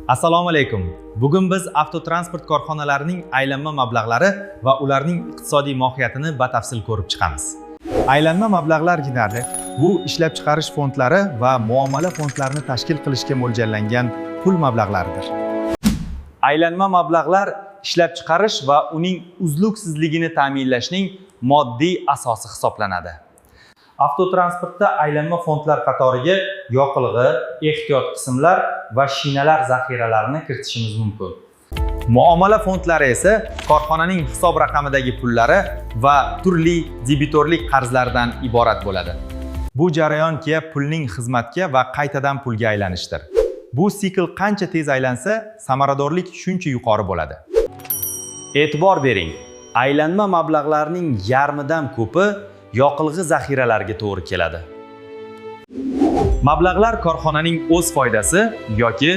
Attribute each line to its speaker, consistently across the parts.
Speaker 1: Assalomu alaykum. Bugun biz avtotransport korxonalarining aylanma mablag'lari va ularning iqtisodiy mohiyatini batafsil ko'rib chiqamiz. Aylanma mablag'lar ginarli bu ishlab chiqarish fondlari va muomala fondlarini tashkil qilishga mo'ljallangan pul mablag'laridir. Aylanma mablag'lar ishlab chiqarish va uning uzluksizligini ta'minlashning moddiy asosi hisoblanadi. Avtotransportda aylanma fondlar qatoriga yoqilg'i, ehtiyot qismlar va shinalar zaxiralarini kiritishimiz mumkin. Muomala fondlari esa korxonaning hisob raqamidagi pullari va turli debitorlik qarzlaridan iborat bo'ladi. Bu jarayon pulning xizmatga va qaytadan pulga aylanishdir. Bu sikl qancha tez aylansa, samaradorlik shuncha yuqori bo'ladi. E'tibor bering, aylanma mablag'larning yarmidan ko'pi yoqilg'i zaxiralariga to'g'ri keladi. Mablag'lar korxonaning o'z foydasi yoki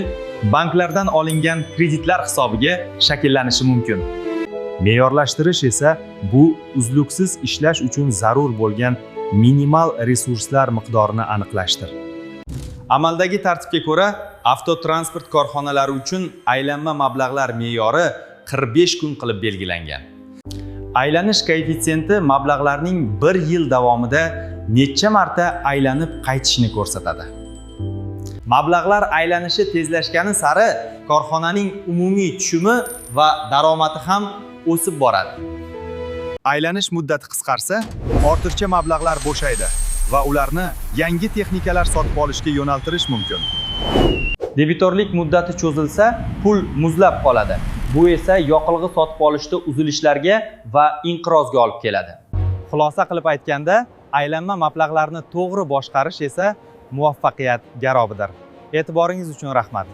Speaker 1: banklardan olingan kreditlar hisobiga shakllanishi mumkin. Me'yorlashtirish esa bu uzluksiz ishlash uchun zarur bo'lgan minimal resurslar miqdorini aniqlashdir. Amaldagi tartibga ko'ra, avtotransport korxonalari uchun aylanma mablag'lar me'yori 45 kun qilib belgilangan. Aylanish koeffitsiyenti mablag'larning bir yil davomida necha marta aylanib qaytishini ko'rsatadi. Mablag'lar aylanishi tezlashgani sari korxonaning umumiy tushumi va daromadi ham o'sib boradi. Aylanish muddati qisqarsa, ortiqcha mablag'lar bo'shaydi va ularni yangi texnikalar sotib olishga yo'naltirish mumkin. Debitorlik muddati cho'zilsa, pul muzlab qoladi. Bu esa yoqilg'i sotib olishda uzilishlarga va inqirozga olib keladi. Xulosa qilib aytganda, aylanma mablag'larni to'g'ri boshqarish esa muvaffaqiyat garovidir. E'tiboringiz uchun rahmat.